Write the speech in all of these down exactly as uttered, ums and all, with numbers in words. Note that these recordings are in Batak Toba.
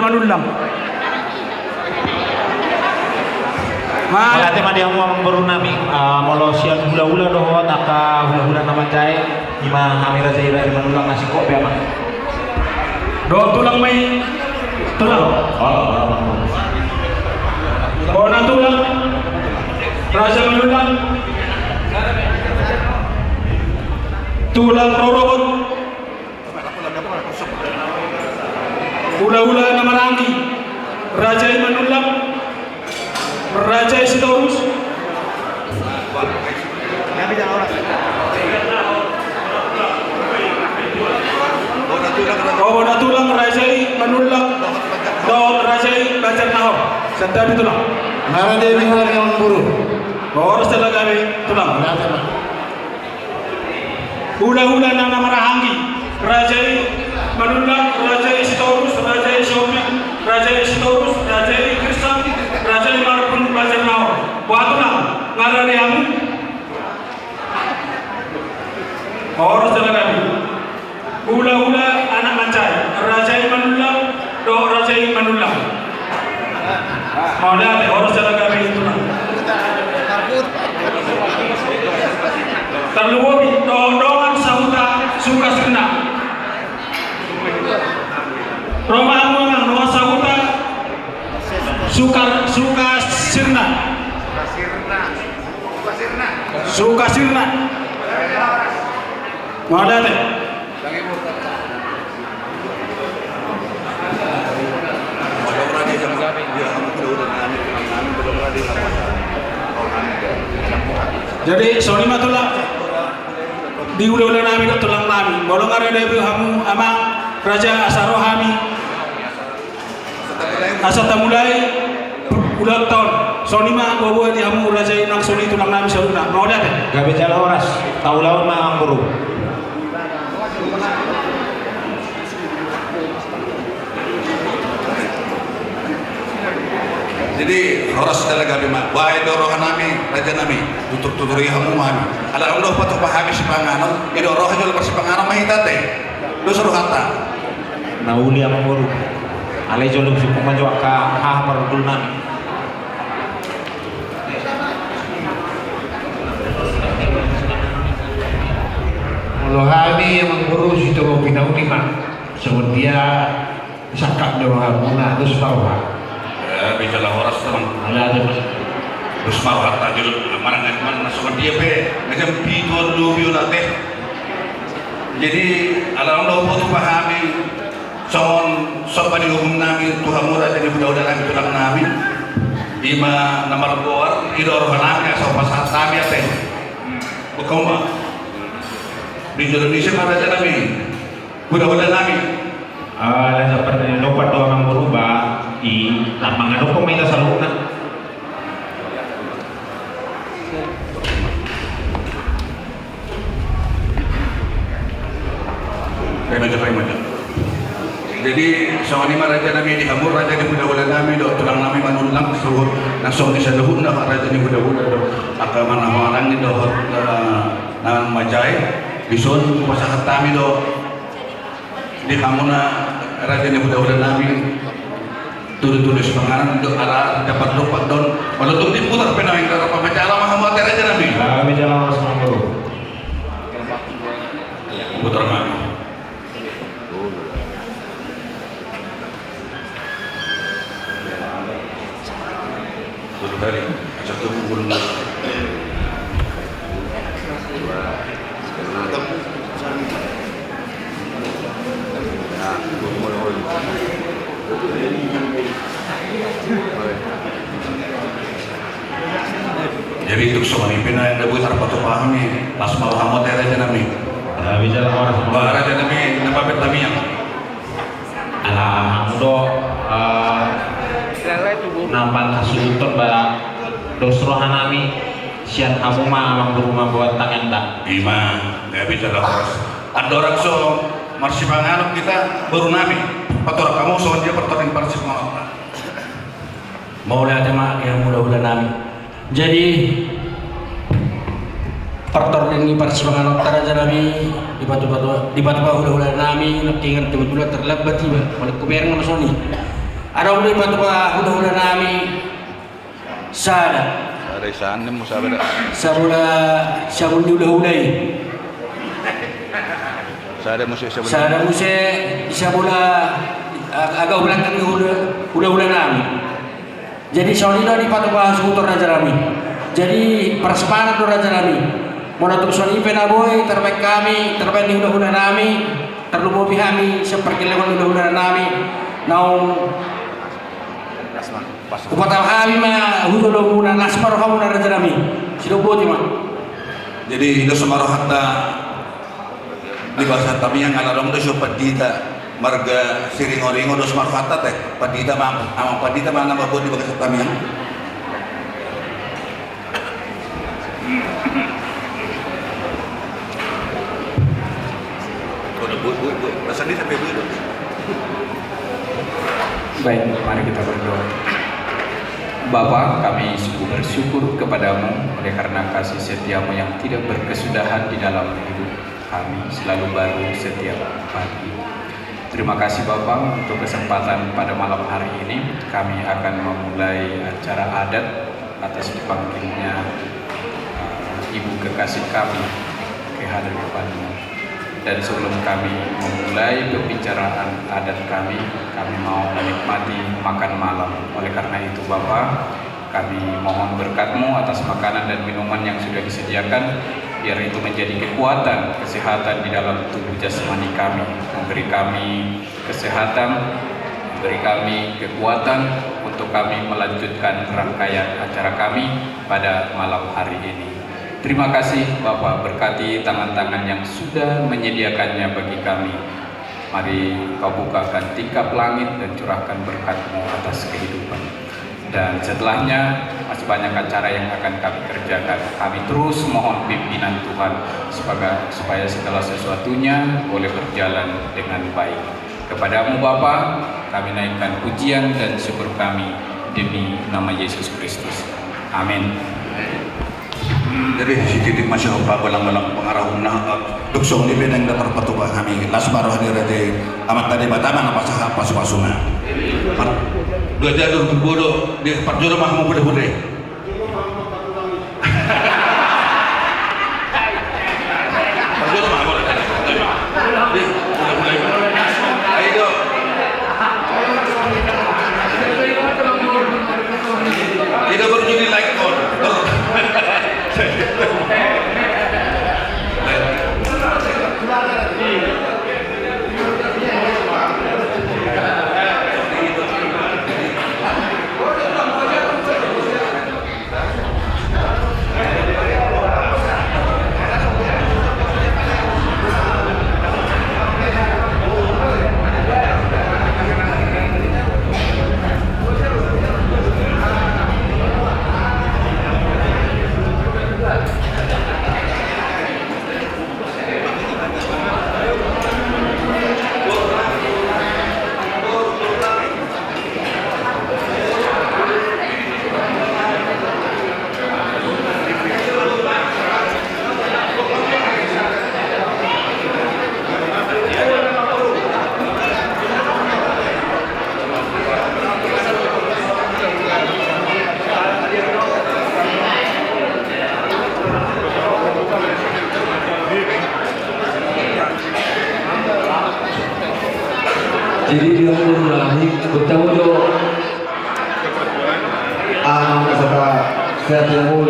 Manullang. Mauliate ma di hamu amangboru nami. Ah, molo sian hulahula dohot angka hulahula na manjae, ima hami raja i, Raja Manullang, na singkop pe, amang. Dohot tulang ma i, tulang. Bona tulang. Raja Manullang. Tulang rorobot. Hulahula na marhahaanggi, Raja i Manullang, Raja i Sitorus. O, bona tulang, Raja i Manullang dohot Raja i Banjarnahor. Santabi tulang. Marhahadebi hami amangboru. Horas jala gabe tulang. Hulahula na marhahaanggi, Raja i Manullang, Raja i Sitorus, Raja i Sihombing, Raja i Sitorus, Raja i Girsang, Raja i Marbun, Banjarnahor. Boha tulang, nga rade hamu? Horas jala gabe. Hulahula anak manjae, Raja i Manullang dohot Raja i Manullang. Mauliate, horas jala gabe tulang. Tarlumobi dohot dongan sahuta Sukasirna. Ro ma hamu amang, dongan sahuta Suka, Sukasirna. Sukasirna. Mauliate. Jadi songon i ma tulang, di hulahula nami dohot tulang nami, molo nga rade be hamu amang raja, asa ro hami. Asa tamulai ulaonta on. Songon i ma boaboa di hamu raja i nang songon i tulang nami saluhutna. Mauliate. Gabe jala horas. Taulahon ma amangboru. Jadi horas jala gabe ma. Bahen do roha nami, raja nami. Tutur-tuturi hamu ma hami. Ala unang dapot hami sipanganon, i do roha jolo marsipanganon ma hita ate. Dos rohanta. Na uli amangboru. Alai jolo sungkun ma jo angka haha parhundul nami. Molo hami amangboru, sitonggo pinauli ma. Songon dia sangkap ni rohamuna, dos ma roha. Gabe jala horas amang. Ala ate ma. Dos ma rohanta jolo, manang na songon dia pe, na jam pitu on lobi on ate. Jadi ala unang dapot hami. Songon somba ni uhum nami tu hamu raja ni hulahula nami, tulang nami, ima na margoar, i do roha nami asa hupasahat hami ate. Boha ma. Di jolo ni ise ma raja nami, hulahula nami. Ah, na sahat ni lopat do amangboru ba, i, na mangadophon ma hita saluhutna. Jadi songon i ma raja nami, di hamu raja ni hulahula nami dohot tulang nami Manullang, suhut na songon i saluhutna raja ni hulahula dohot angka na marhahaanggi dohot, eh, na manjae, dison hupasahat hami do di hamuna raja ni hulahula nami. Tudu-tudu sipanganon do, ala dapat-dapat do on. Molo tung diputar pe na ingkon rap pambaca ala ma hamu ate raja nami. Kami jalan mas mangkoro. Putar ma. Tudu hari. Satu pukul. Jadi tung songon i pe na enda boi tarpatupa hami, las ma rohamu ate raja nami. Raja nami, na bapet nami yang. Ala hamu do, eh, na pantas suhuton ba dos roha nami, sian hamu ma amangboru ma boan tangan da. Ima, gabe jala horas. Andorang so marsipanganon hita boru nami, patorang hamu songon dia partorang parsipanganon. Mauliate ma di hamu hulahula nami. Jadi partorang ni parsipanganon ta raja nami, dipatupa, dipatupa hulahula nami, nangkiningan kebetulan terlambat iba, molo hubereng ma songon i. Adong do dipatupa hulahula nami sada. Sada i, sada i, sada sada. Sabola, sabola ni hulahula i. Sada muse, sabola. Sada muse, sabola, a-, agak belakang ni hula-, hulahula nami. Jadi songon i do dipatupa suhuton raja nami. Jadi parsepanan do raja nami. Molo tung songon i pe na boi tarbaen hami, tarbaen ni hulahula nami, tarlumobi hami sian pargellengon ni hulahula nami, naung hupatau hami ma tu jolomuna, las ma rohamuna raja nami. Sidok boti ma. Jadi dos ma rohanta. Di bagasan tamiang ala adong do so pandita marga Siringoringo, dos ma rohanta te. Pandita ma, amang pandita ma na mambuat di bagasan tamiang. Baik, mari kita berdoa. Bapa, kami sungguh bersyukur kepada-Mu oleh karena kasih setia-Mu yang tidak berkesudahan di dalam hidup kami, selalu baru setiap pagi. Terima kasih Bapa untuk kesempatan pada malam hari ini. Kami akan memulai acara adat atas dipanggilnya, eh, Ibu kekasih kami ke hadapan-Mu. Dan sebelum kami memulai pembicaraan adat kami, kami mau menikmati makan malam. Oleh karena itu Bapa, kami mohon berkat-Mu atas makanan dan minuman yang sudah disediakan, biar itu menjadi kekuatan, kesehatan di dalam tubuh jasmani kami, memberi kami kesehatan, memberi kami kekuatan untuk kami melanjutkan rangkaian acara kami pada malam hari ini. Terima kasih Bapa, berkati tangan-tangan yang sudah menyediakannya bagi kami. Mari Kau bukakan tingkap langit dan curahkan berkat-Mu atas kehidupan. Dan setelahnya masih banyak acara yang akan kami kerjakan. Kami terus mohon pimpinan Tuhan supaya, supaya segala sesuatunya boleh berjalan dengan baik. Kepada-Mu Bapa, kami naikkan pujian dan syukur kami demi nama Yesus Kristus. Amin. Jadi sititik ma sian pagolang-golang pangarahutna, eh, dung songon i pe naeng tarpatupa hami, las ma roha ni raja i, Amanta Debata ma na pasahat pasu-pasuna. Dua jadul bodo di parjolo ma hamu pode-pode. Parjolo ma, boleh. Di, mulai, mulai. Ayo, dong. Ida baru jadi like on. Jadi dia pun lahir bertemu jo. Ah, kata saya tidak mau.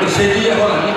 Bersedia orang ni.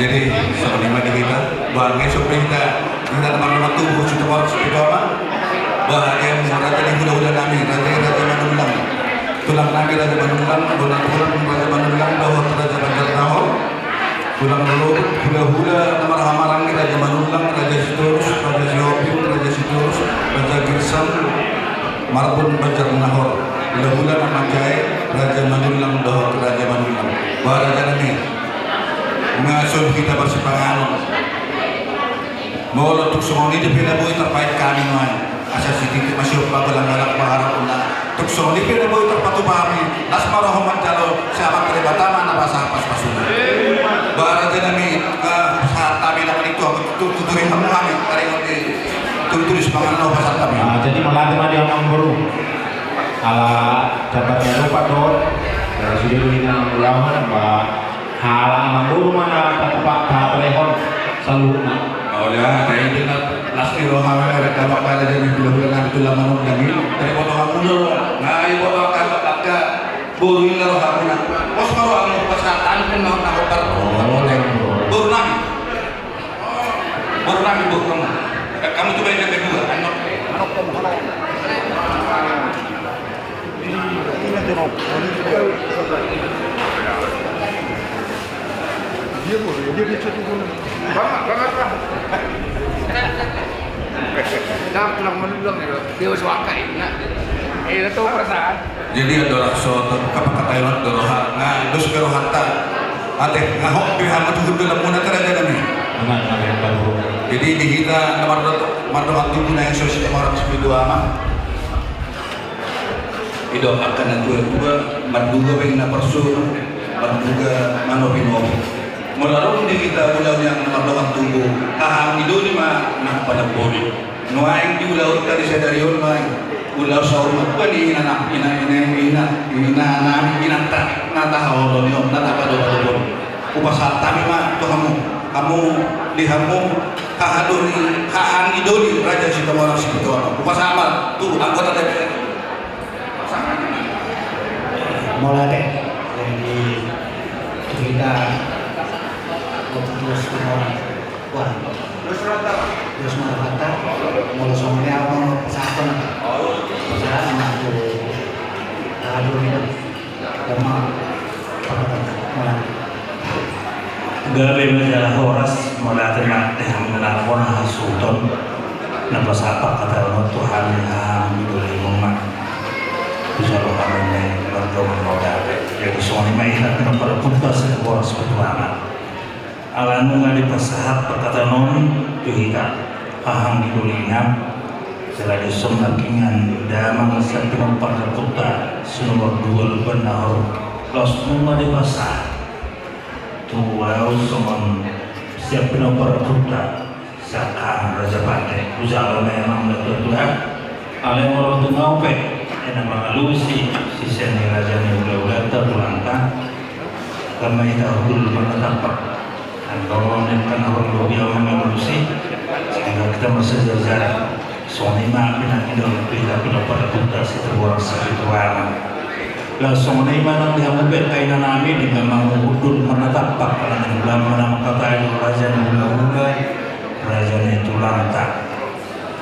Jadi, songon i ma di hita, bah, nunga so pe hita, hita na marnama tubu, Situmorang Sipitolon, bah, ia raja ni hulahula nami, raja i Raja Manullang, tulang nami Raja Manullang, bona tulang Raja Manullang, dohot Raja Banjarnahor. Ulang dulu, hula-hula na marhahamaranggi, Raja Manullang, Raja Sitorus, Raja Sihombing, Raja Sitorus, Raja Girsang, Marbun, Banjar Nahor. Hula-hula na manjae, Raja Manullang dohot Raja Manullang. Bah, raja nami, nga songon hita marsipanganon. Molo tung songon i dope na boi tarpaik hami nuaeng, asa sititi ma siompa, golanggalak ma harapuna. Tung songon i dope na boi tarpatupa hami, las ma roha manjalo, siamat Debata ma na pasahat pasu-pasuna. Bah, raja nami, eh, pasahat hami na paling tua, tu-, tuturi hamu hami, taringot di, tu-, tuturi sipanganon, pasahat hami. Ah, jadi mauliate ma di hamu amangboru. Ala jambar ni adopan dohot, ya, sude do hita mangulahon, bah, Halak amangboru ma na patupa, pahatahon saluhutna. Mauliate, na las ni roha, mauliate, hula-hula nami, tulang Manullang i. Dari potong hamu do, nga i potong angka, angka boru i na rohamuna. Pos ma rohamu, pasahat hami pe na, na hombar. Oh, boru nami. Boru nami, boru nami. Hamu tu baen na kedua, ano. Dia boleh, dia bisa turun. Bangat, bangat, Bang. Nah, tulang Manullang ya, dia masuk akal ini, nah. Eh, dia tahu perasaan. Jadi, andorang so kapangkataion do roha, nga dos pe rohanta. Ate, nga hot pe hamu tu hundul muna, raja nami. Benar, benar, benar. Jadi, di hita na mardongan tubu, naeng so sitama orang sipitu ama. Didok angka na tua-tua, manduga baen na parsuhut, manduga manopi-nopi. Molo adong di hita ulaon na mardongan tubu, hahang ni doli ma nang panamboli. Nuaeng di ulaonta di sadari on nuaeng, ulaon saur matua ni ina, ina, ina, ina, ina nami, inanta, na tahaholongi on, na tapadopadopon. Hupasahat hami ma tu hamu, hamu di hamu, haha doli, hahang ni doli, Raja Situmorang Sipitu Ama. Hupasahat ma tu anggota D P R. Mauliate. Jadi, cerita, waktu terus orang. Wah. Terus ma rohanta, molo songon i au ma pasahathon. Pasahat ma tu, ah, dua minit. Toma, pasahat ma. Gabe ma jala horas, mauliate ma di hamuna bona hasuhuton. Na pasahat pangkataion on tu hami, hahang ni doli ma. Hujalo hami na mardongan mauliate. Jadi songon i ma hita na parpuntas, horas ma tu hami. Ala nunga dipasahat pangkataion on tu hita, hahang ni doli nami, jala dison nangkiningan damang sian pinompar ni ompunta, Sinuhor dua Lumban Nahor, laos nunga dipasahat tu au songon sian pinompar ni ompunta, Saka Raja Pande, hujalo ma amang na tua-tua. Alai molo tung au pe, na mangalusi sisean ni raja ni hula-hulanta, tulangta, angka ma hita hundul marnatampak. Andorang nangkin na hurang lobi au mangalusi, sehingga hita marsejajar. Songon i ma pinangido tu hita pinompar ni ompunta Situmorang Sipitu Ama. Laos songon i ma nang di hamu pe angka ina nami, denggan ma hamu hundul marnatampak, ala ni hula ma na mangkatai, raja ni hula-hula, raja ni tulangta.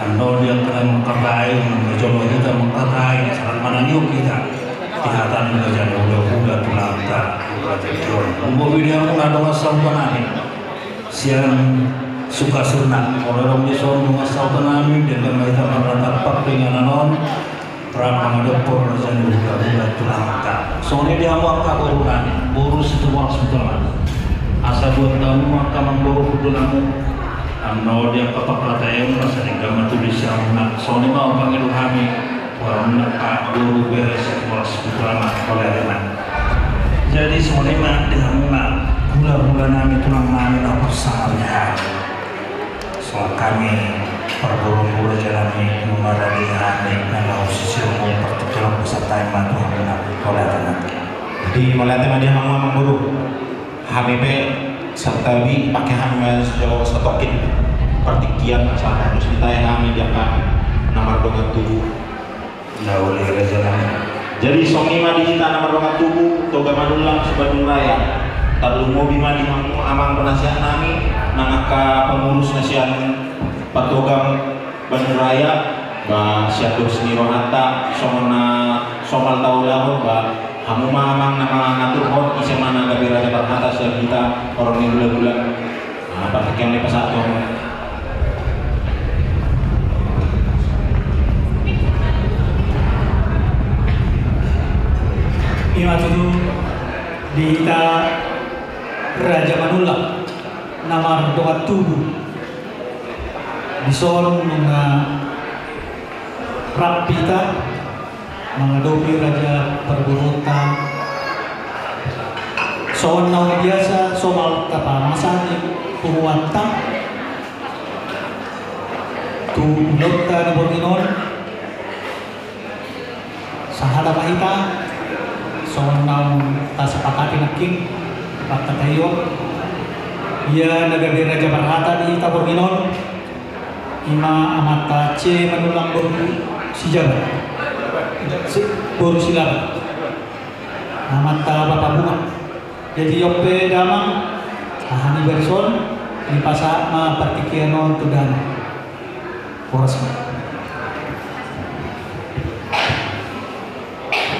Annon di angka na mangkatai, na jolo hita mangkatai, sahat manang iok hita. Di hata ni raja ni hula-hula, tulangta, raja ni hula. Umboto di hamu na dongan sahuta nami. Sian Sukasirna, molo adong dison dongan sahuta nami, denggan ma hita marnatampak tu inganan on. Rap mangadophon raja ni hula-hula, tulangta. Songon i di hamu angka boru nami, boru Situmorang Sipitu Ama. Asa buat hamu angka amangboru, hundul hamu. Annon di angka pangkataion, asa denggan ma tubu di hamuna. Songon i ma pangido hami. Boru nami, boru bere Situmorang Sipitu Ama, mauliate ma. Jadi songon i ma di hamuna, hula-hula nami, tulang nami na parsahari-hari. Songon hami parboru, raja nami, nunga rade hami na laho sisirmon partingkian, pasahat hami ma tu hamuna, mauliate ma. Jadi mauliate ma di hamu amangboru. Hami pe santabi, pake hami ma jo satongkin partingkian, asa na dos ditahe hami di angka na mardongan tubu. Na uli raja nami. Jadi songon i ma di hita na mardongan tubu, Toga Manullang se-Bandung Raya. Tarlumobi ma di hamu amang penasihat nami, nang angka pengurus na sian Patoga Bandung Raya, ba sian dos ni rohanta, songon na somal taulahon, ba Hamu ma amang na mangaturhon ise ma na gabe raja parhata sian hita horong ni hulahula. Nah, partingkian ni pasahat tu hamu. Ima tutu di hita Raja Manullang na mardongan tubu. Dison nunga rap hita mangadopi raja parboruonta. Songon naung biasa, somal tapamasati punguanta tu ulaonta na borngin on. Sahata ma hita songon naung tasepakati nangkin, mangkataion ia na gabe raja parhata di hita borngin on. Ima amanta C Manullang boru Sijabat, si, boru Silaban. Amanta Bapa Bunga. Jadi on pe damang, aha ni baris on, dipasahat ma partingkian on tu damang. Horas ma.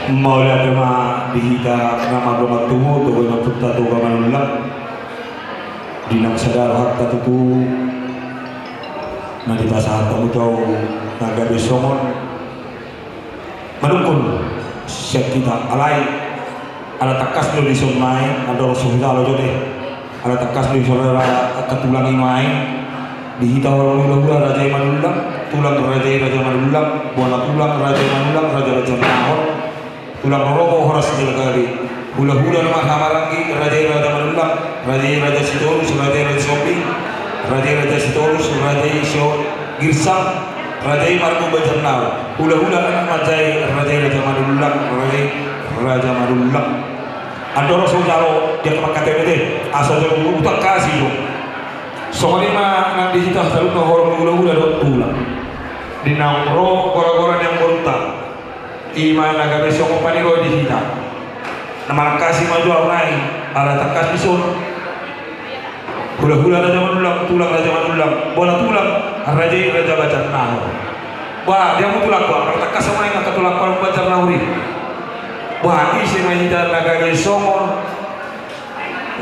Mauliate ma di hita na mardongan tubu, tu boru ni ompunta Toga Manullang. Di na sada rohanta tutu na dipasahat hamu tu au na gabe songon manungkun sian hita, alai ala tangkas do dison ma i, andorang so hujalo jo te. Ala tangkas do dison, ala angka tulang i ma i. Di hita horong ni hulahula raja i Manullang, tulang raja i raja Manullang, bona tulang raja i Manullang, raja Banjarnahor. Tulang rorobot horas jala gabe. Hulahula na marhahamaranggi, raja i raja Manullang, raja i raja Sitorus, raja i raja Sihombing, raja i raja Sitorus, raja i Sigirsang, raja i marga Banjarnahor. Hulahula anak manjae, raja i raja Manullang, raja i raja Manullang. Andorang so hujalo, dia kepakatan i te, asa jolo utang kasih jo. Songon i ma nang di hita saluhutna horong ni hulahula dohot tulang. Di naung ro gora-gora ni amborunta. Ima na gabe songon pangidoan di hita. Na marangkasi ma jo au nai, ala tangkas dison. Hulahula raja Manullang, tulang raja Manullang, bona tulang raja i raja Banjarnahor. Bah, dia hamu tulangku, ala tangkas au nai angka tulangku na Banjarnahor i. Bah, ise ma hita na gabe songon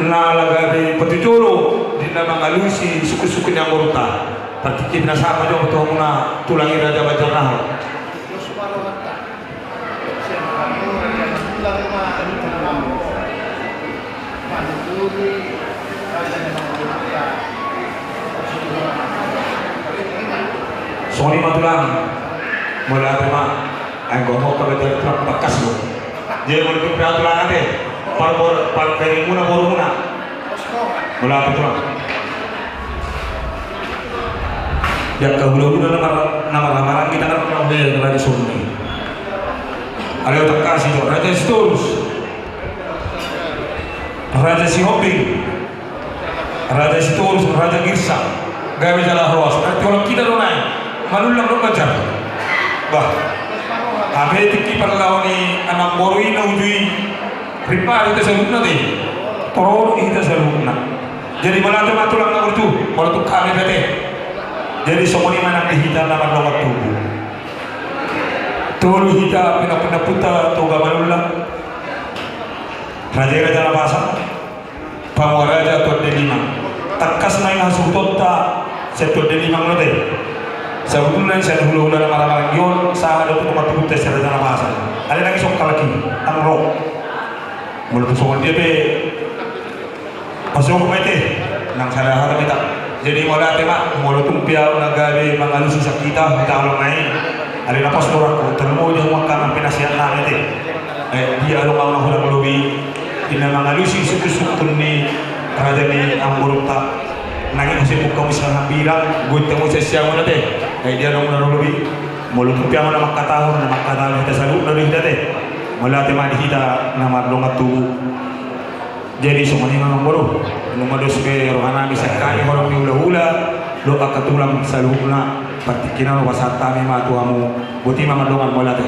na ala gabe patujolo di na mangalusi sungkun-sungkun ni amborunta. Partingkian na sama jo tu hamuna tulang i raja Banjarnahor. Songon i ma tulang. Mauliate ma. Anggo ho ka baca tulang tangkas do. Jadi molo tung pe tulang ate, par bor, par berimuna borumuna. Molo ate tulang. Di angka hulahula na mar, na marhahamaranggi hita kan, na hea na di son i. Alai tangkas i do, raja Sitorus, raja Sihombing, raja Sitorus, raja Girsang, gabe jala horas. Berarti holan hita do nai. Manullang do Banjar. Bah. Hape tingki parlaho ni anakboru i na uju i. Ripari hita saluhutna te. Torop hita saluhutna. Jadi mauliate ma tulang na burju. Molo tung hami pe ate. Jadi songon i ma nang di hita na mardongan tubu. Tolu hita pinampunta Toga Manullang. Raja i raja Nabasan. Pamua raja Tondi Limang. Tangkas ma i hasuhutonta sian Tondi Limang do te. Sabutulna i sian hulahula na marhahamaranggi on sahat do tu pamatubuonta sian raja Nabasan. Alai nang i so halak i, ndang ro. Molo tung songon dia pe, pasohot ma i te. Nang sada hata pe ta. Jadi mauliate ma, molo tung pe au na gabe mangalusi sian hita, hita holong na i. Alai na pos do rohangku, tarlumobi di hamu angka na pinasahat nami ate. Eh, dia adong au na hurang lobi, di na mangalusi sungkun-sungkun ni raja ni amborunta. Nang i muse buka muse hambirang, goit muse siamun ate. Eh, dia adong na lobi. Molo tung pe au na mangkatahon, na mangkatahon hita saluhutna do hita ate. Mauliate ma di hita na mardongan tubu. Jadi songon i ma amang boru, nunga dos be roha nami sian hami horong ni hulahula dohot angka tulang saluhutna, partingkian on hupasahat hami ma tu hamu, boti ma mardongan, mauliate.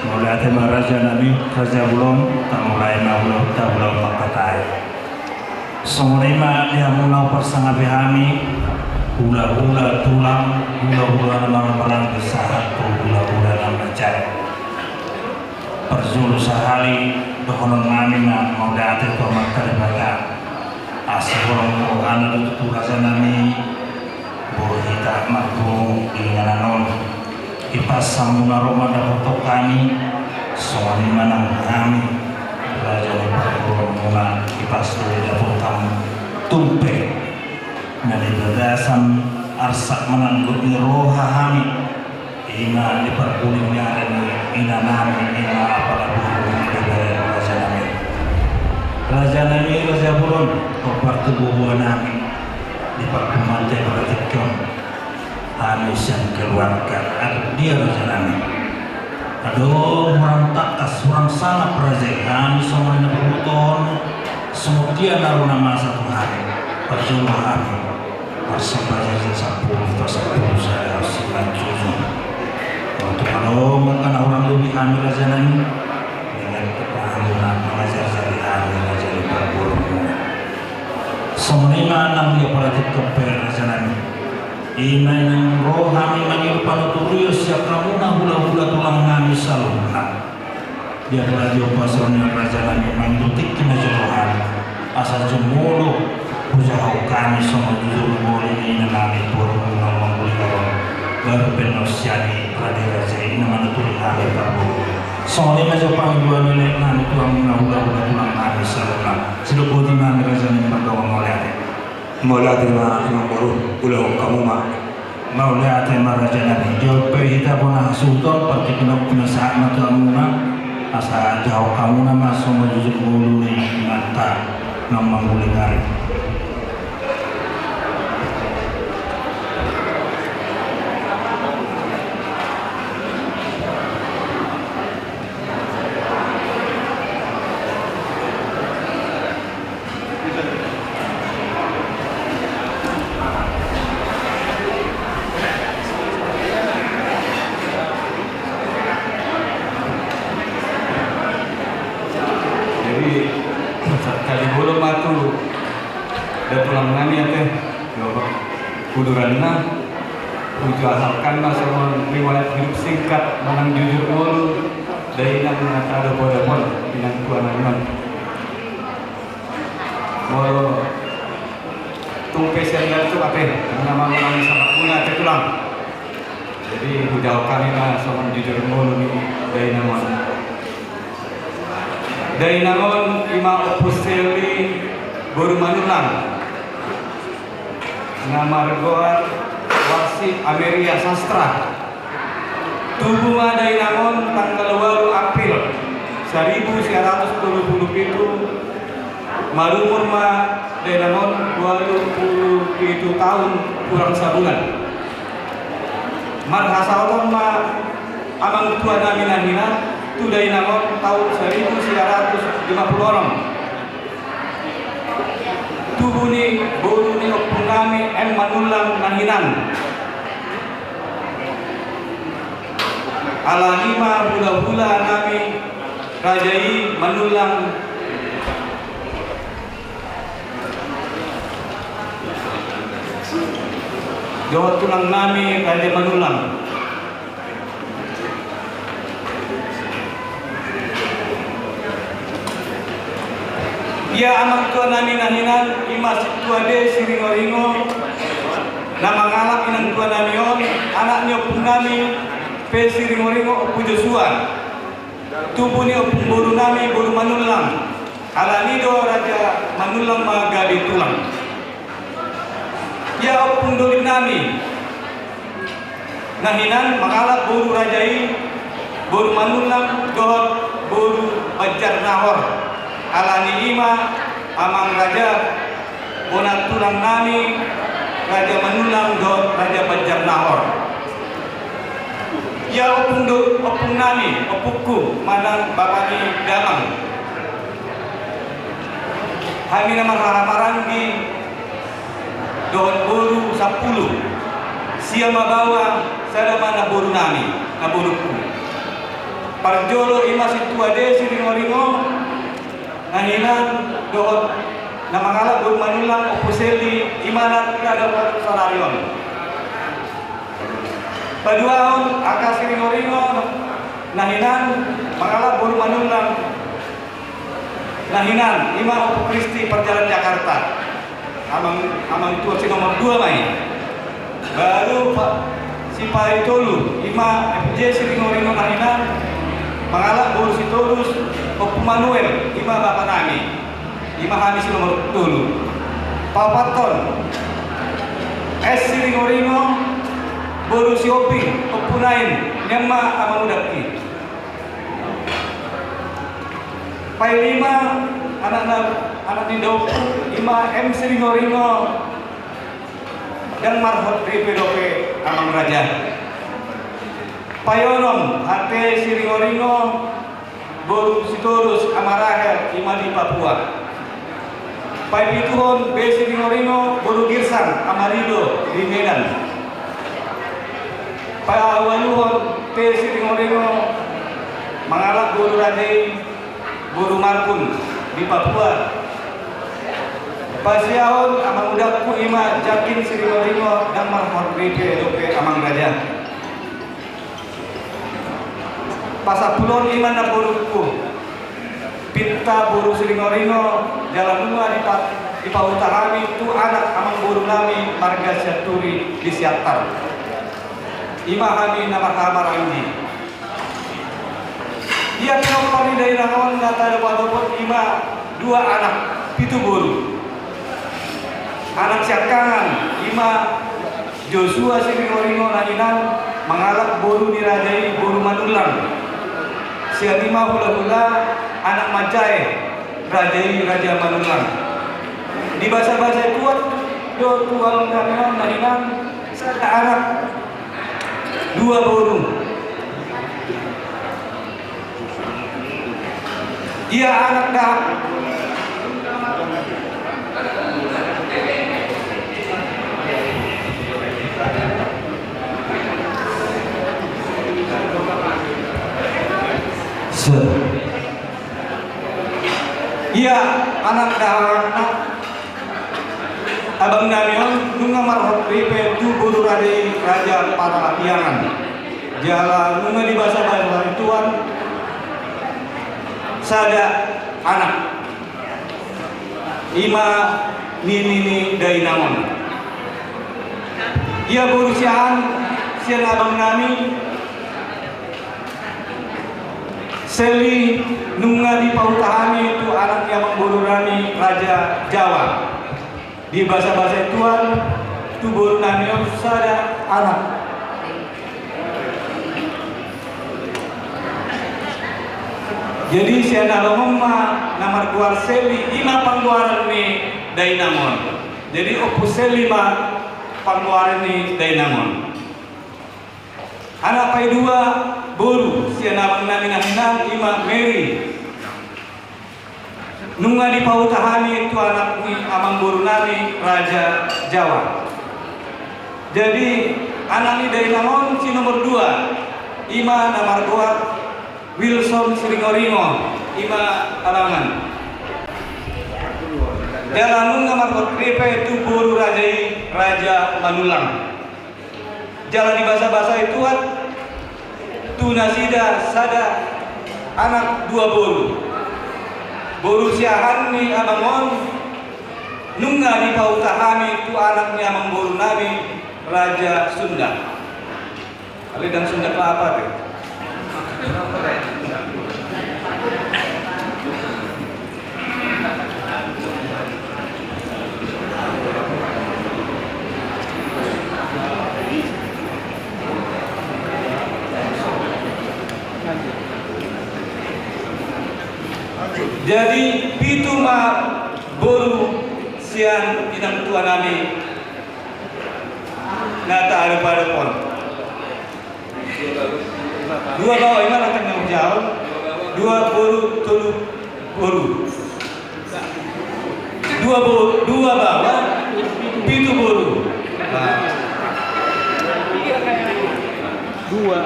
Mauliate ma raja nami, raja hulahula, tamulai ma hulahula, hulahula mangkatai. Songon i ma di hamu na huparsangapi hami, hulahula tulang, hulahula na marhahamaranggi sahat tu hulahula na manjae. Parjolo sahali dohonon nami ma mauliate tu Amanta Debata. Asa holong ni rohana do tutu raja nami, boi hita marpungu di inganan on. Hipas hamuna ro mandapothon hami, songon i ma nang hami raja ni parboruonmuna, hipas do didapot hamu. Tung pe na di bagasan arsak manang dohot ni roha hami, ima di parpudi ni ari ni ina nami, ima apala boru ni di bere raja nami. Raja nami, raja bolon, hombar tu boboa nami di parpudi ni ari on. Hami sian keluarga, atik dia raja nami? Adong hurang tangkas, hurang sangap raja i, hami songon na pabotoon, songon dia na ro na masa tu hami, parjolo hami marsipajarjar sampulu, pasampulu sada, simanjujung. Molo tung adong angka na hurang lobi hami raja nami, dengan kepahamuna mangajarjari hami raja ni parboruonmuna. Songon i ma nang di apala tingki on pe raja nami. Ima nang ro hami mangido panuturion sian hamuna hulahula tulang nami saluhutna. Di apala tingki on pe songon i raja nami, mangido tingki na jolo hami asa jumolo hujahahon hami songon jujur ngolu ni ina nami boru na mangguling on. Baru pe na sian i raja i na manuturi hami parboru. Songon i ma jo pangidoan ni lae nami tu hamuna hulahula tulang nami saluhutna. Sidok boti ma hami raja nami mardongan mauliate. Mauliate ma amang boru, ulahon hamu ma. Mauliate ma raja nami. Jolo pe hita bona hasuhuton, partingkian on pinasahat ma tu hamuna asa jahahon hamuna ma songon jujur ngolu ni inanta na mangguling ari. Jadi, sahali bolon ma tu da tulang nami ate, jo uduranna, hujahalkan ma songon riwayat hidup singkat manang jujur ngolu dainang na tadapot-dapot inang tua nami on. Molo tung pe sian gantung ate, na mangulangi sangapmuna ate tulang. Jadi hujahahon hami ma songon jujur ngolu ni dainang on. Dainang on ima Ompu Seli boru Manullang na margoar Warsi Ameria Sastra. Tubu ma dainang on tanggal ualu April saribu sia ratus tolu pulu pitu. Marumur ma dainang on ualu pulu pitu taon hurang sabulan. Marhasaoton ma amang tua nami na hinan tu dainang on taon saribu sia ratus lima pulu onom. Tubu ni boru ni ompung nami M Manullang na hinan. Alani i ma hulahula nami raja i Manullang dohot tulang nami raja Manullang. Ia amang tua nami na hinan ima Sintua D Siringoringo na mangalap inang tua nami on, anak ni ompung nami pe Siringoringo Ompu Josua. Tubu ni ompung boru nami boru Manullang. Alani do raja Manullang ma gabe tulang. Ia ompung doli nami na hinan mangalap boru raja i boru Manullang dohot boru Banjarnahor. Alani i ma amang raja bona tulang nami raja Manullang dohot raja Banjarnahor. Ia ompung do, ompung nami, ompungku manang bapa ni damang. Hami na marhahamaranggi dohot boru sampulu. Sia ma baoa, sada ma na boru nami, na borungku. Parjolo ima Sintua D Siringoringo na hinan dohot na mangalap boru Manullang Ompu Seli, ima na tadapot saonari on. Paduahon angka Siringoringo Na hinan, mangalap boru Manurang. Na hinan, ima Ompu Kristi Parjalan Jakarta. Amang, amang tua si nomor dua ma i. Baru pa, si paitolu, ima F J Siringoringo na hinan, mangalap boru Sitorus, Ompu Manuel, ima bapa nami. Ima hami si nomor tolu. Paopathon, S Siringoringo, boru Sihombing, Ompu Nain, nian ma amang udakki. Pailima, anak na, anak ni daompung, ima M Siringoringo, ndang marhot ripe dope amang raja. Paionom, H T Siringoringo, boru Sitorus, ama Rahel, ima di Papua. Paipituhon, B Siringoringo, boru Girsang, ama Rido, di Medan. Paualuhon, T Siringoringo, mangalap boru raja i, boru Markun, di Papua. Pasiahon, amang udakku, ima Jakin Siringoringo, ndang marhot ripe dope amang raja. Pasampulon, ima na borungku, Pinta boru Siringoringo, jala nunga dipa-, dipahuta hami tu anak amang boru nami marga Sianturi di Siantar. Ima hami na marhaha maranggi. Ia pinompar ni dainang on na tadopadopot ima dua anak, pitu boru. Anak siangkangan, ima Josua Siringoringo na hinan, mangalap boru ni raja i, boru Manurang. Sian i ma hulahula anak manjae raja i, raja Manurang. Dibasabasai tuan do tu amang nami on na hinan, sada anak, dua boru. Ia anak dahak. Ia anak dahanganna abang nami on nunga marhot ripe tu boru raja i, raja Parahyangan. Jala nunga dibasabasai tuan sada anak, ima nini ni dainang on. Ia boru siahaan sian abang nami, Seli, nunga dipahuta hami tu anak ni amang boru nami, raja Jawa. Dibasabasai tuan tu boru nami on sada anak. Jadi sian adong on ma na margoar Seli, ima panggoaran ni dainang on. Jadi Ompu Seli ma panggoaran ni dainang on. Anak paidua boru sian abang nami na hinan, ima Mary. Nunga dipahuta hami tu anak ni amang boru nami, raja Jawa. Jadi anak ni dainang on si nomor dua, ima na margoar Wilson Siringoringo, ima abangan. Jala nunga marhot ripe tu boru raja i, raja Manurang. Jala dibasabasai tuan tu nasida sada anak dua boru. Boru siahaan ni abang on nunga dipahuta hami tu anak ni amang boru nami, raja Sunda. Ale, ndang Sunda Kelapa pe. Jadi pitu ma boru sian inang tua nami na taadop-adop on. Dua baoa, ima na tanggung jawab. Dua boru, tolu boru. Dua bo-, dua baoa, pitu boru. Nah. Dua.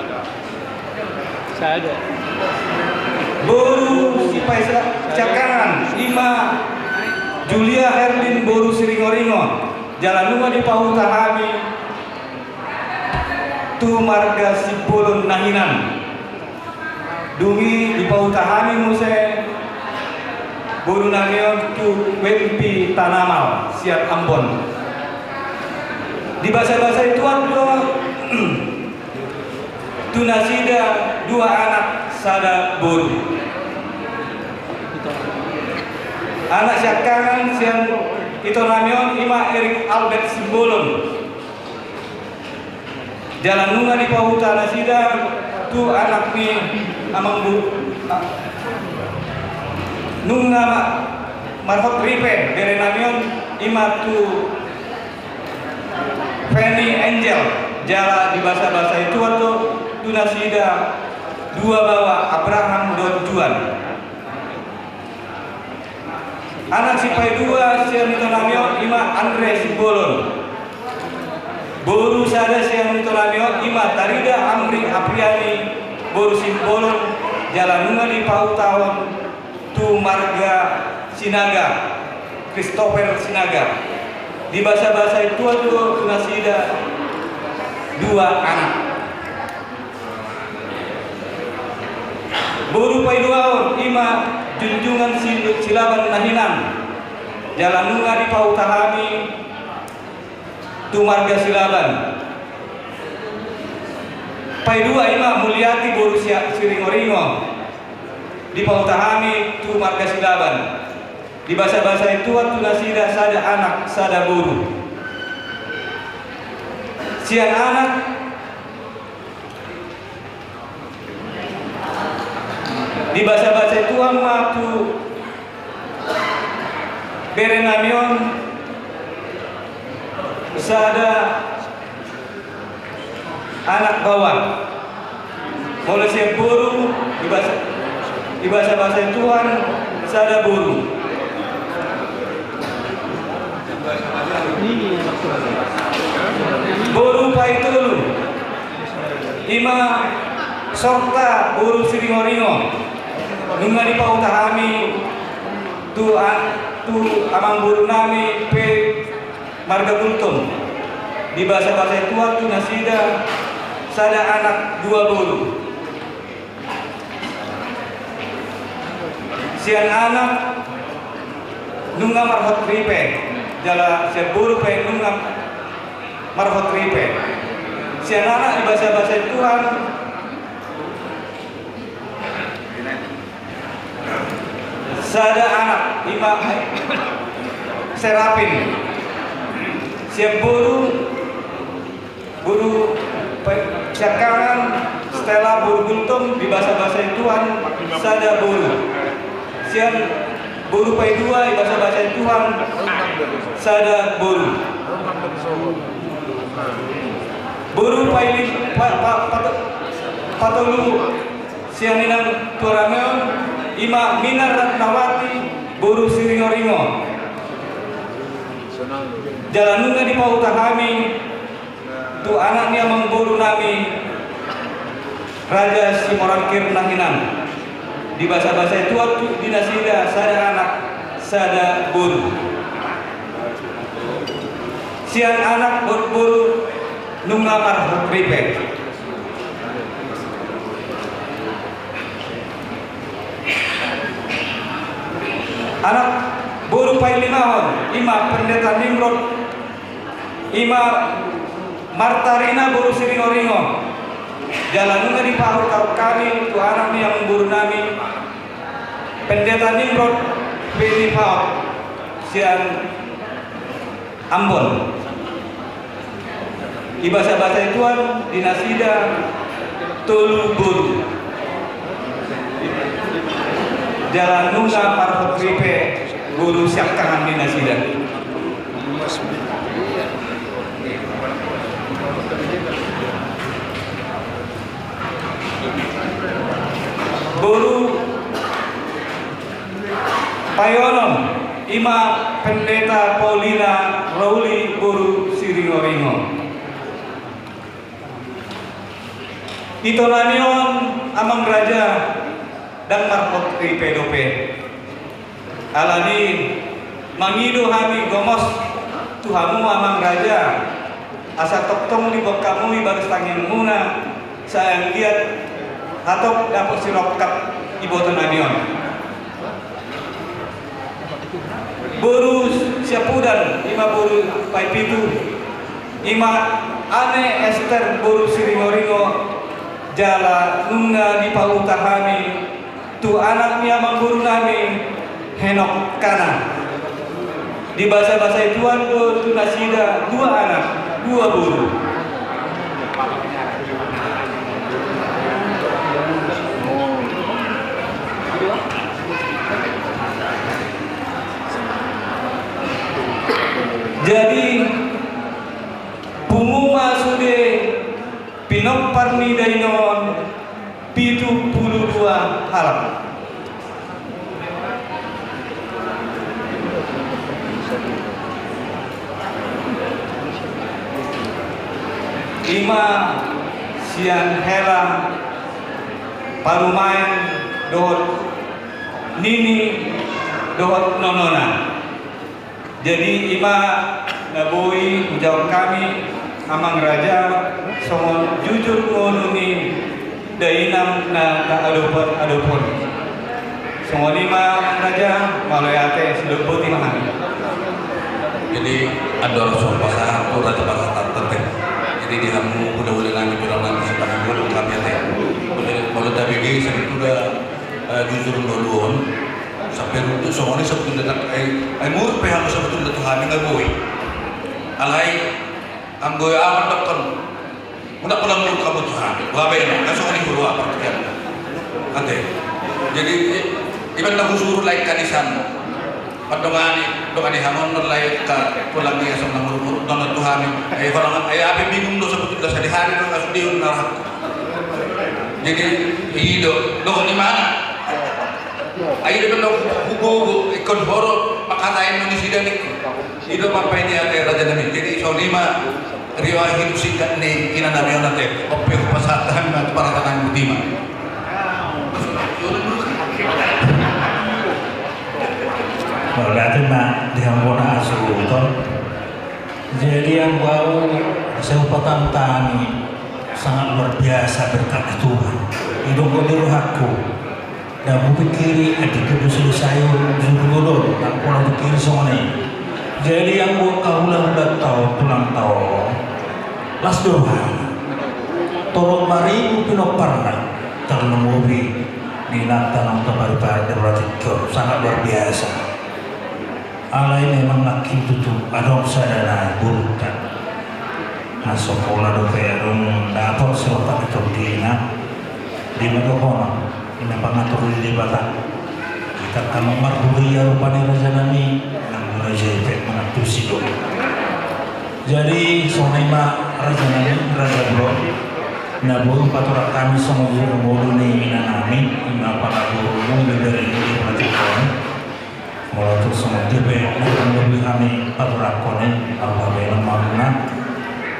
Sada. Boru sipaisa-, siangkangan, ima Julia Herlin boru Siringoringo. Jala nunga dipahuta hami tu marga Simbolon na hinan. Dung i dipahuta hami muse boru nami on tu Wempi Tanamal sian Ambon. Dibasabasai Tuhan do tu nasida dua anak sada boru. Anak siangkangan sian ito nami on ima Erik Albert Simbolon. Jala nunga dipahuta nasida tu anak ni amang bu, a, nunga ma-, marhot ripe bere nami on ima tu Feni Angel. Jala dibasabasai Tuhan do tu nasida dua baoa Abraham dohot Juan. Anak sipaidua sian ito nami on ima Andre Simbolon. Boru sada sian ito nami on ima Tarida Amri Apriani boru Simbolon, jala nunga dipahutahon tu marga Sinaga, Christopher Sinaga. Dibasabasai Tuhan do tu nasida dua anak. Boru paiduahon ima Junjungan Si-, Silaban na hinan. Jala nunga dipahuta hami tu marga Silaban. Paidua ima Muliati boru Sia-, Siringoringo. Dipahuta hami tu marga Silaban. Dibasabasai Tuhan tu nasida sada anak sada boru. Sian anak dibasabasai Tuhan ma tu bere nami on sada anak baoa. Molo sian boru dibasa-, dibasabasai Tuhan sada boru. Boru paitolu ima Sorta boru Siringoringo. Nunga dipahuta hami tu a-, tu amang boru nami pe marga Gultom. Dibasabasai Tuhan tu nasida sada anak dua boru. Sian anak nunga marhot ripe, jala sian boru pe nunga marhot ripe. Sian anak dibasabasai Tuhan sada anak ima Serapin. Sian boru, boru pe-, siangkangan Stella boru Gultom dibasabasai Tuhan sada boru. Sian boru paidua dibasabasai Tuhan sada boru. Boru paili-, pa-, pa-, pato-, patolu sian inang tua nami on ima Mina Ratnawati boru Siringoringo. Jala nunga dipahuta hami tu anak ni amang boru nami Raja Simorangkir na hinan. Dibasabasai Tuhan tu di nasida sada anak sada boru. Sian anak dohot boru nunga marhot ripe. Anak boru pailimahon ima Pendeta Nimrod ima Martarina boru Siringoringo. Jala nunga dipahuta hami tu anak ni amang boru nami Pendeta Nimrod Penipaot sian Ambon. Dibasabasai Tuhan di nasida tolu boru. Jala nunga marhot ripe boru siangkangan ni nasida. Boru paonom ima Pendeta Paulina Rauli boru Siringoringo. Ito nami on amang raja, ndang marhot ripe dope. Alani mangido hami gomos tu hamu amang raja, asa tongtong diboan hamu i bagas tangiangmuna, sai anggiat Hatop dapot sirongkap iboto nami on. Boru Siapudan, ima boru Paipitu, ima Ane Ester boru Siringoringo, jala nunga dipahuta hami tu anak ni amangboru nami, Henok Kana. Dibasabasai Tuhan do tu nasida dua anak, dua boru. Jadi, pungu ma sude pinompar ni dainang on, pitu pulu dua halak. Ima sian hela parumaen dohot nini dohot nonona. Jadi ima na boi hujawab hami, amang raja, songon jujur ngolu ni dainang na taadopan-adopon. Songon i ma, amang raja, mauliate, sidok boti ma hami. Jadi andorang so pasahat tu raja pasahat tante. Jadi di hamu hulahula nami, tulang nami, sipasahat hami ate. Molo tabege sahat tu da, eh, jujur ngolu on. Sampe runtu songon i sebetulna, ai, ai muruk pe hamu sebetulna tu hami, nga boi. Alai anggo ahu mandokkon, unang pola muruk hamu tu hami. Boha baenon, nga songon i huroha partingkian. Ate. Jadi, i-, iba na husuru lae kanisan. Pandongani, dongani hamu on lae, ka pola dia songon na muruk-muruk dohonon tu hami. Ai holan, ai ahu pe bingung do sebetulna, sadihari do nga sude on na rohangku. Jadi, i do, dohot ni mana? Ai dope na hugogo, ingkon ho do mangkatai nasida ningku. I do mambaen i ate raja nami. Jadi songon i ma riwayat hidup singkat ni ina nami on ate. On pe hupasahat hami ma tu parhata nami, boti ma. Mauliate ma di hamu bona asuhuton. Jadi anggo ahu, sai hupatangtangi, sangat luar biasa berkat ni Tuhan. I do anggo di rohangku. Ndang hupikiri, adi tu do selesai on, jujur ngolu on, ndang pola hupikiri songon i. Jadi anggo angka hulahulanta on, tulangta on, las do rohana. Tolu pulu ribu pinomparna, tarlumobi ni inanta naung taparipari di tingki on, sangat luar biasa. Alai memang nangkin tutu adong sada nai borunta na so pola dope adong dapot sirongkap ni tondina. Di ma dohonon, i na pangatur ni Debata. Hita tama marhuria rupani raja nami, nang raja i pe mangantusi do. Jadi songon i ma raja nami, raja bolon, na boi patorang hami songon jujur ngolu ni ina nami, i ma pala borumu, ibebere ni, ibebere ni. Molo tung songon dia pe na boi hami patorangkon i, ahu baenon ma muna,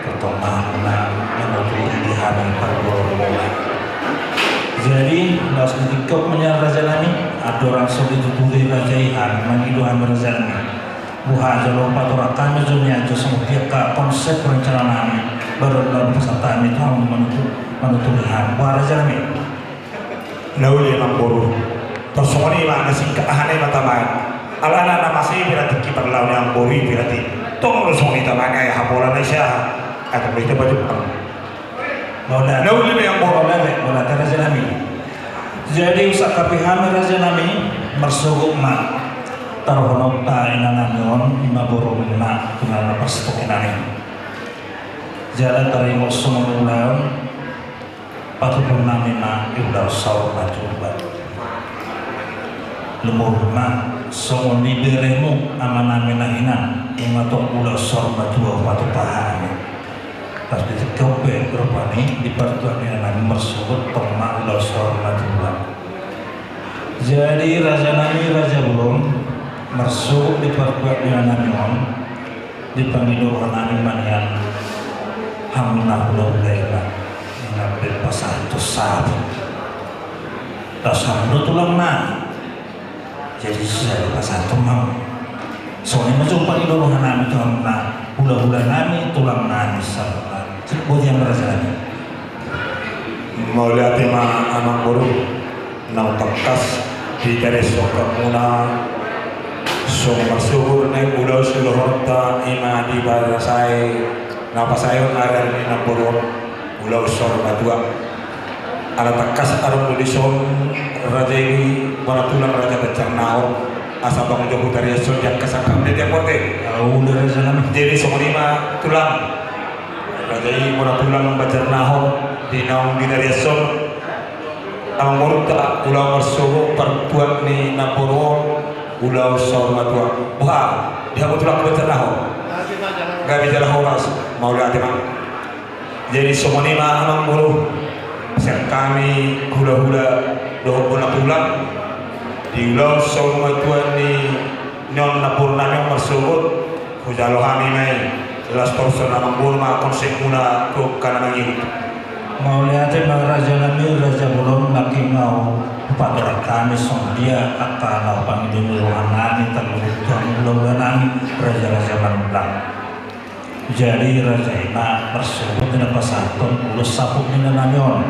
tongtong ma muna manuturi di hami parboruon. Jadi laos di tingki on ma nian raja nami, andorang so dituturi raja i hami, mangido hami raja nami. Boha jolo patorang hami jo nian jo songon dia angka konsep rencana nami, baru lalu pasahat hami tu hamu manutu-, manuturi hami. Boha raja nami. Na uli amangboru. Tarsongon i ma na singkat, aha na i ma tabaen. Alana na masa i berarti kibar laho ni amangboru i berarti. Tong do songon i tabaen, ai aha pola na i, sai aha. Ai tong do i tabaen. Mauliate. Na uli ma amangboru. Mauliate, mauliate raja nami. Jadi husangkapi hami raja nami, marsogot ma taruhononta ina nami on, i ma borumuna, tu na parsitokinan i. Jala taringot songon ulaon, patuduhon nami ma i ulaon saur matua. Lumobi ma songon ni beremu ama nami na hinan, i ma tong ulaon saur matua hupatupa hami. Pas di tingki on pe rupani di partua ni ina nami marsogot tong ma ulaon saur matua. Jadi raja nami, raja bolon, marsogot di partua ni ina nami on, dipangido roha nami ma nian hamu na hulahula i ma, na pe pasahat tu sabu. Laos hamu do tulang nami. Jadi sai pasahat tu hamu. Songon i ma jo pangido roha nami tu hamu na hulahula nami, tulang nami, sabu. Boti ma raja nami. Mauliate ma amangboru, naung tangkas ditariashon hamuna songon marsogot na ulaon siulaonta, i ma di pasae na pasaeon ari-ari ni namboru on, ulaon saur matua. Ala tangkas adong do dison raja i bona tulang, raja Banjarnahor, asa bang jo hutariashon di angka sangkap ni tiap borte. Jadi songon i ma tulang, raja i bona tulang Banjarnahor, di naung ditariashon amangborunta ulaon marsogot partuat ni namboru on, ulaon saur matua. Boha, di hamu tulang Banjarnahor? Gabe jala horas, mauliate ma. Jadi songon i ma amangboru, sian hami hulahula dohot bona tulang, di ulaon saur matua ni on namboru nami on marsogot, hujalo hami ma i. Las torus on amangboru ma konsepmuna tu angka na mangihut. Mauliate ma raja nami, raja bolon, nangkin ma hupatorang hami songon dia angka na pangido ni roha nami tarlumobi tu hamu hulahula nami, raja-raja Manullang. Jadi raja i ma marsogot di na pasahathon ulos saput ni inanami on.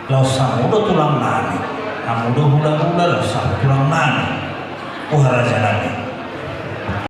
Laos hamu do tulang nami, hamu do hulahula, laos hamu tulang nami. Boha raja nami,